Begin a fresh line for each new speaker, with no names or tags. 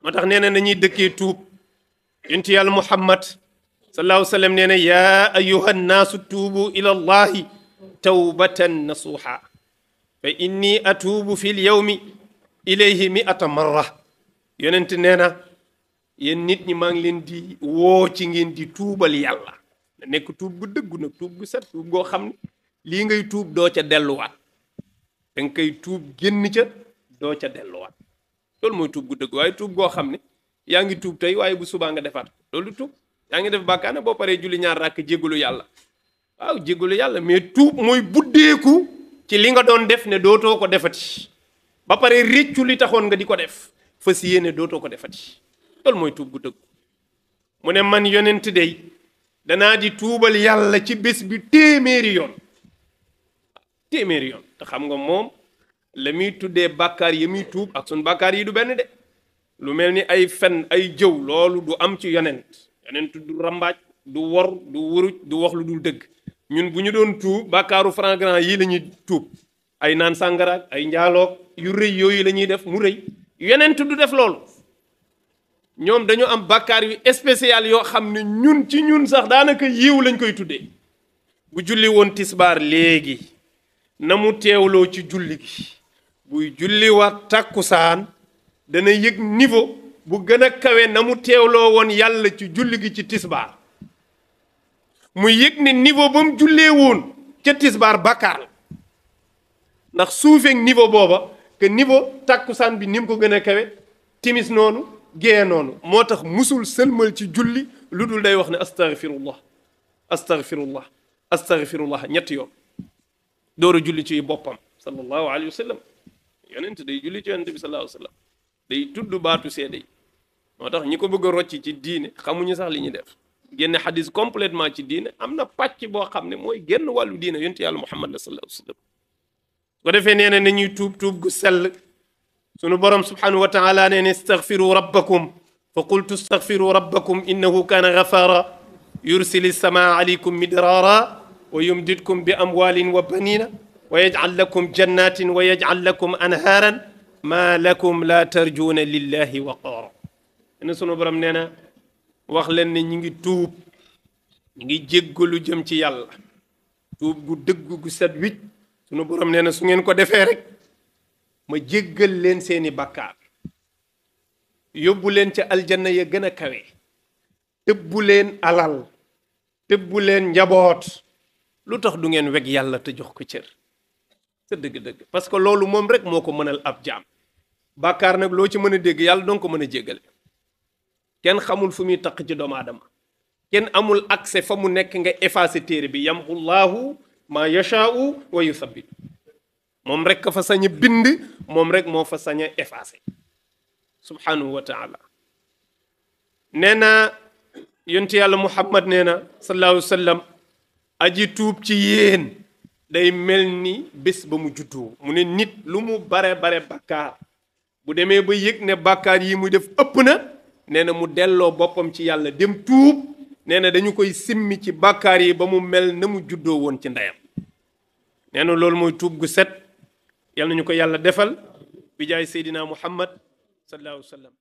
moo tax nee na nañuy dëkkee tuub yonti yàlla muhammad sallallahu alayhi wa sallam nee na yaa ayuha nnaasu tuubu ila allahi tawbatan nasuha fa inni atuubu fi lyawmi ilayhi mi'ata marra yonent nee na yéen nit ñi maa ngi leen di woo ci ngeen di tuubal yàlla na nekk tuub gu dëggu nag tuub gu set tuub goo xam ne lii ngay tuub doo ca delluwaat da nga koy tuub génn ca doo ca delluwaat loolu mooy tuub gu dëgg waaye tuub goo xam ne yaa ngi tuub tey waaye bu subaa nga defaat loolu tuub yaa ngi def bàkkaar boo paree julli ñaar rakk jéggalu yàlla waaw jéggalu yàlla mais tuub mooy buddeeku ci li nga doon def ne dootoo ko defati ba pare réccu li taxoon nga di ko def fas yéene dootoo ko defati loolu mooy tuub gu dëgg mu ne man yonent dey danaa di tuubal yàlla ci bés bi téeméeri yoon te xam nga moom la muy tuddee bàkkaar yi muy tuub ak sun bàkkaar yi du benn de lu mel ni ay fen ay jëw loolu du am ci yonent du rambaaj du wor du wuruj du wax lu dul dëgg ñun bu ñu doon tuub bàkkaaru flagrant yii la ñuy tuub ay naan sàngaraak ay njaaloog yu rëy yooyu la ñuy def mu rëy yonent du def loolu ñoom dañu am bàkkaar yu spécial yoo xam ne ñun ci ñun sax daanaka yiw lañ koy tuddee bu julli woon tisbaar léegi na mu teewloo ci julli gi buy julli waat tàkkusaan dana yëg niveau bu gën a kawe na mu teewloo woon yàlla ci julli gi ci tisbaar mu yëg ne niveau ba mu jullee woon ca tisbaar bàkkaar la ndax suufeeg niveau booba que niveau tàkkusaan bi ni mu ko gën a kawe timis noonu géeye noonu moo tax musul sëlmal ci julli lu dul day wax ne astaghfirullah astaghfirullah astaghfirullah ñetti yoon door a julli ci boppam sallallahu alayhi wa sallam yonent day julli ci yonent bi sallallahu alayhi wa sallam day tudd baatu seede yi moo tax ñi ko bëgg a rocc ci diine xamuñu sax li ñuy def génne xadis complètement ci diine am na pàcc boo xam ne mooy génn wàllu diine yonent yàlla muhammad la sallallahu alayhi wa sallam ko defee nee na nañuy tuub gu sell sunu borom subhanahu wa taala nee ne istaghfiru rabbakum fa qultu istaghfiru rabbakum innahu kana ghafara yursili samaa alaykum midrara wa yumdidkum bi amwalin wa banina wa yaj'al lakum jannatin wa yaj'al lakum anharan ma lakum la tarjuna lillahi waqara ne sunu borom nee na wax leen ne ñi ngi tuub ñi ngi jéggalu jëm ci yàlla tuub gu dëgg gu set wicc sunu borom nee na su ngeen ko defee rek ma jéggal leen seeni bàkkaar yóbbu leen ca aljanna ya gën a kawe tëbbu leen alal tëbbu leen njaboot lu tax du ngeen weg yàlla te jox ko cër sa dëgg-dëgg parce que loolu moom rek moo ko mënal ab jaam bàkkaar nag loo ci mën a dégg yàlla doon ko mën a jéggale kenn xamul fu muy taq ci doomu aadama kenn amul accès fa mu nekk nga effacé téere bi yamhu llaahu ma yashaa'u wa yuthabbit moom rek ka fa sañ a bind moom rek moo fa sañ a effacé subhanahu wa taala nee na yonent yàlla muhammad nee na sallallahu alayhi wa sallam aji tuub ci yéen day mel ni bés ba mu juddoo mu ne nit lu mu bare bàkkaar bu demee ba yëg ne bàkkaar yi muy def ëpp na nee na mu delloo boppam ci yàlla dem tuub nee na dañu koy simmi ci bàkkaar yi ba mu mel na mu juddoo woon ci ndeyam nee na loolu mooy tuub gu set yal nañu ko yàlla defal bi jaay seydina muhammad sallallahu alayhi wa sallam